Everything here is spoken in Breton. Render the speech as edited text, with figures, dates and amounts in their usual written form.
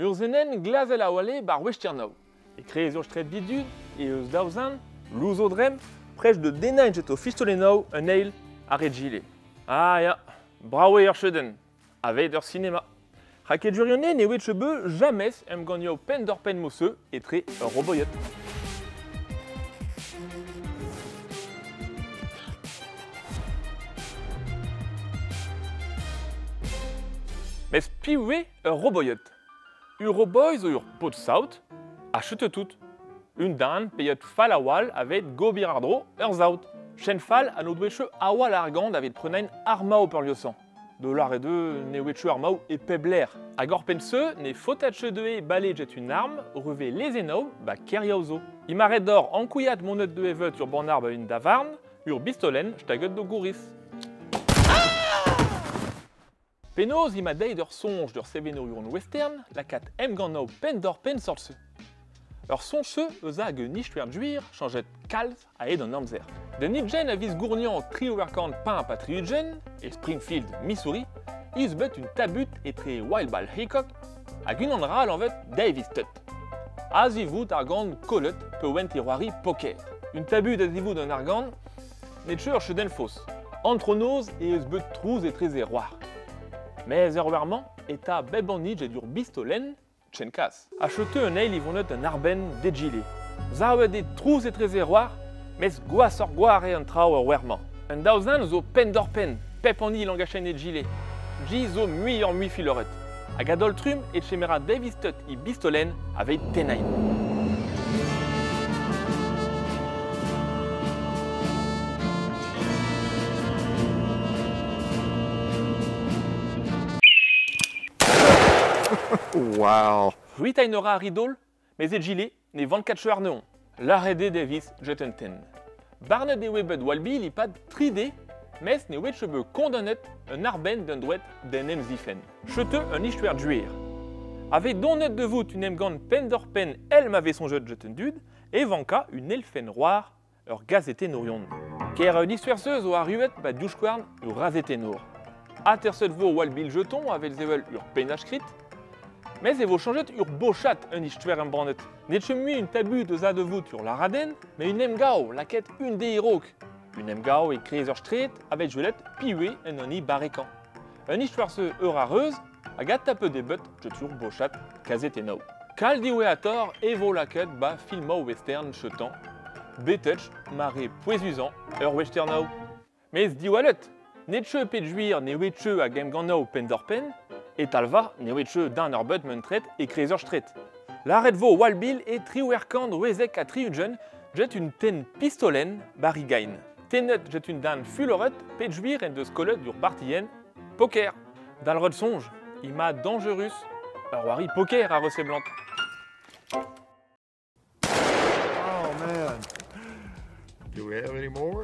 Ur zenen glazel a oale bar wechternaou. E krez ur stret bidud, e eus daouzan, louzo drem, prech de denañ jet o fistolennaou un eil a regile. Ah ya, bravo eo ur chedenn, aveit ur sinema. Raket jurionne ne oet chebeu jamez em ganio pen d'or pen mosseu etre ur roboiot. Mes piv eo ur roboiot? Ur roboi zo ur pod saout, a chute tout. Un dan peiot fall a-wal avet gobir ar dro ur saout. Chen fall a no dwecheu awal argant avet prenain armao per liosan. Dollar e deux ne wecheu armao e pebler. Hag ur penn se ne fotatche deue bale jet un arm reve lezenao ba keriao zo. Imaret d'or ankouiat monet deue veut ur bannar ba un davarn, ur bistolen staget do gouris. Penaos ima deit ur soñj d'ur sevenourion western lakaat emgannao penn d'or penn sort se. Ur soñj se eus hag un istuer juir chanjet kalz a ed an amzer. Den nidjen a viz gournian tri-overkant pimp a tri-ugent, e Springfield, Missouri, iz bet un tabut etre Wild Bill Hickok hag unan ral anvet Davis Tutt. A zivout ar gant kollet pe went e roari poker. Un tabut a zivout an argant, ne tcheu ur chedenn fos. Antronoz e eus bet trouz etre ze roar. Mez ur wermañ eta bep an nij ur bistolen chen kas. A chete un eil ivonet un arbenn degile. Zavet e trouz etre ze roar, mez gwas ur gware an traoù ur wermañ. Un daouzan zo penn d'or penn, pep an il angachen e gile. Ji zo mui ur mui filoret. Hag adol trum e chemera Davis Tutt i bistolen aveit tenain. Wow. Ruitain ora ridol, mez e gile ne van kat cheu ar neon. L'arrêt Davis jet un ten. Barnet e oe bet Wild Bill pad 3D, mes ne oet chebeu kondanet un arbenn d'un droet d'un em zifen. Chete un istuer juir. Ave donet de vout un emgant pen d'or pen el m'ave son jet jet un dud, e vanka un elfen roar ur gazete nourion. Ker un istuer seuz o arruet ba douchkouarn ur razete nour. Aterset vo Wild Bill jeton avel zevel ur penach krit, mes e vo chanjet ur bochat un istuer embannet. Net mui un tabu deus a de vout ur laraden, mais un emgao laket un de irok. Un emgao e krez ur stret avet jouelet piwe un oni barekan. Un istuer se ur a reuz hag a tape de beut jet ur bochat kazet enao. Kal diweator e vo laket ba filmao western chetan, betech mare pouezuzan ur westernao. Mez diwalet, net cheu pet juir ne oet cheu hag emgannao pen d'or pen, e talva ne oet cheu d'un ur beut meun tret e krez ur stret. L'arrêt vo Wild Bill e triwerkand wezek a triugen jet un ten pistolen barigain. Tenet jet un dan fuloret pet juir en deus kollet ur bartien poker. Dal songe, ima dangerus, ur wari poker a reseblant. Oh man. Do we have any more?